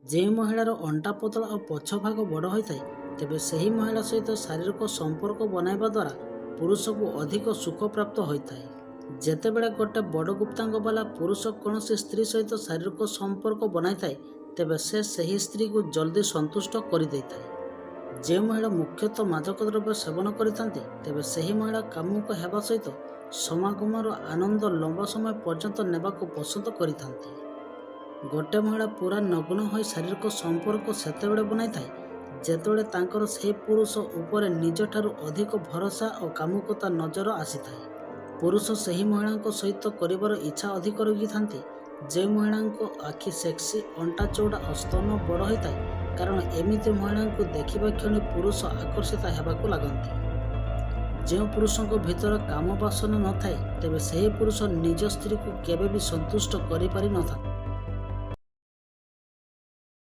ଯେଉଁ ମହିଳାର ଅଣ୍ଟା ପତଳା ଓ ପଛ ଭାଗ ବଡ଼ ହୋଇଥାଏ, ତେବେ ସେହି ମହିଳା ସହିତ ଶାରୀରିକ ସମ୍ପର୍କ ବନାଇବା ଦ୍ୱାରା ପୁରୁଷକୁ ଅଧିକ ସୁଖ ପ୍ରାପ୍ତ ହୋଇଥାଏ। ଯେତେବେଳେ ଗୋଟେ ବଡ଼ ଗୁପ୍ତାଙ୍ଗ ବାଲା ପୁରୁଷ କୌଣସି ସ୍ତ୍ରୀ ସହିତ ଶାରୀରିକ ସମ୍ପର୍କ ବନାଇଥାଏ, ତେବେ ସେ ସେହି ସ୍ତ୍ରୀକୁ ଜଲ୍ଦି ସନ୍ତୁଷ୍ଟ କରିଦେଇଥାଏ। ଯେଉଁ ମହିଳା ମୁଖ୍ୟତଃ ମାଦକ ଦ୍ରବ୍ୟ ସେବନ କରିଥାନ୍ତି, ତେବେ ସେହି ମହିଳା କାମୁକ ହେବା ସହିତ ସମାଗମର ଆନନ୍ଦ ଲମ୍ବା ସମୟ ପର୍ଯ୍ୟନ୍ତ ନେବାକୁ ପସନ୍ଦ କରିଥାନ୍ତି। ଗୋଟେ ମହିଳା ପୁରା ନଗ୍ନ ହୋଇ ଶାରୀରିକ ସମ୍ପର୍କ ସେତେବେଳେ ବନାଇଥାଏ, ଯେତେବେଳେ ତାଙ୍କର ସେହି ପୁରୁଷ ଉପରେ ନିଜଠାରୁ ଅଧିକ ଭରସା ଓ କାମୁକତା ନଜର ଆସିଥାଏ। ପୁରୁଷ ସେହି ମହିଳାଙ୍କ ସହିତ କରିବାର ଇଚ୍ଛା ଅଧିକ ରଖିଥାନ୍ତି, ଯେଉଁ ମହିଳାଙ୍କ ଆଖି ସେକ୍ସି, ଅଣ୍ଟା ଚଉଡ଼ା ଓ ସ୍ତନ ବଡ଼ ହୋଇଥାଏ, କାରଣ ଏମିତି ମହିଳାଙ୍କୁ ଦେଖିବା କ୍ଷଣି ପୁରୁଷ ଆକର୍ଷିତ ହେବାକୁ ଲାଗନ୍ତି। ଯେଉଁ ପୁରୁଷଙ୍କ ଭିତରେ କାମ ବାସନା ନଥାଏ, ତେବେ ସେହି ପୁରୁଷ ନିଜ ସ୍ତ୍ରୀକୁ କେବେ ବି ସନ୍ତୁଷ୍ଟ କରିପାରିନଥାନ୍ତି।